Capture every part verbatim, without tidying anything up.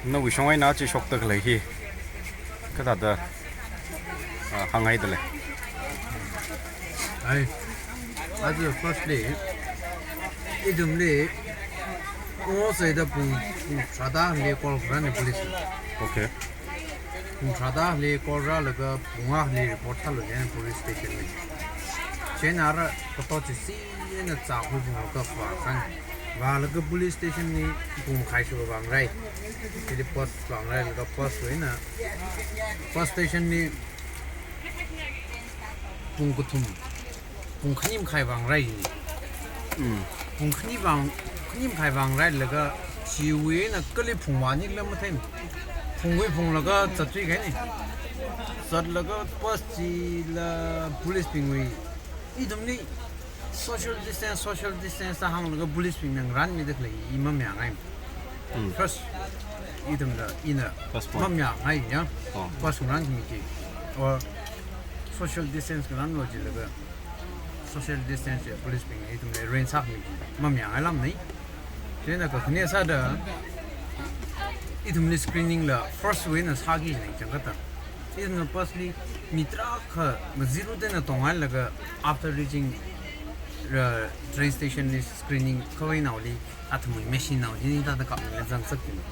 Nawui shong eina chi shokta khalei hi kathāda, ah, hānghaida lei? Ai, aja firstly, ithumli, ungasaida pung, pung tharāda hili call rāni police. Okay. Pung tharāda hili call rālaga pung ākhali report sālu jina police station li. Chieina ara kato chi si eina zākhui punglaga vāsang. Vālaga police station li pung makhai shuwa vāngarai. Chili post vāngarai, laga postwui eina, post station li pung kathum, pung khani makhai vāngarai ni. Mm. Pung khani vāng, khani makhai vāngarailaga chiwui eina kali phungvāni lam mathei. Phungwui phunglaga zatthui kahaini. Zatlaga post chila policebingwui, ithumli social distance, social distance da hānglaga policebingna ngarānmida khalei i mamayāngai. Mm. First, ithumna, ina first point. Mamayāngai ya. Oh. First ngarānmi chi. Or social distance ngarānlu jilaga social distance ya policebingna ithumli arrange sāmi chi mamayāngai lamnei. Chieina kakhane sāda ithumli screening la first wui eina sāki jina chang kata. Ithumna firstly mi tarākha ngazin rut eina tonghailaga after reaching, uh, train station li screening khavai naoli athumwui machine nao chili thāda kapli zangsak jina.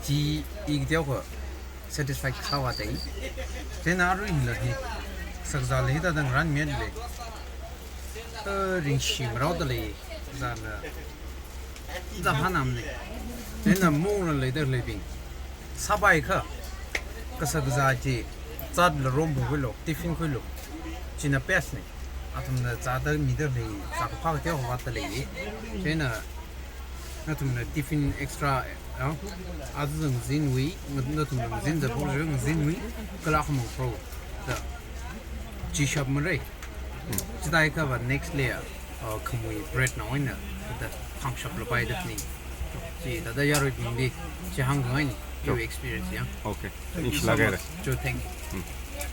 Chi i kateokha satisfied sāvātai. Chieina arui hila hi, sakazāla hithāda ngarānmida lei. Eh, ringshi maraoda lei, zāna, zā hānamnei. Chieina mungla leida khaleibing sāpaikha, kasā kazā chi, zatla romphungkhuilu, tiffin khuilu. China best nei. Athumna zāda mida khalei, zākaphā kateokha vātda lei. Chieina nathumna tiffin extra, ah, aja ngazinwui, nga-, nathumna ngazin zaphok jira ngazinwui, kala khamang phok da. Chi shap marai. Chithākha va next layer, ah, khamui bread nao eina, da phangshap lapai da ni. Chithāda yaruibingli chi hāngkhangai ni, your experience ya. Okay. Thank you so much. Cho, thank you.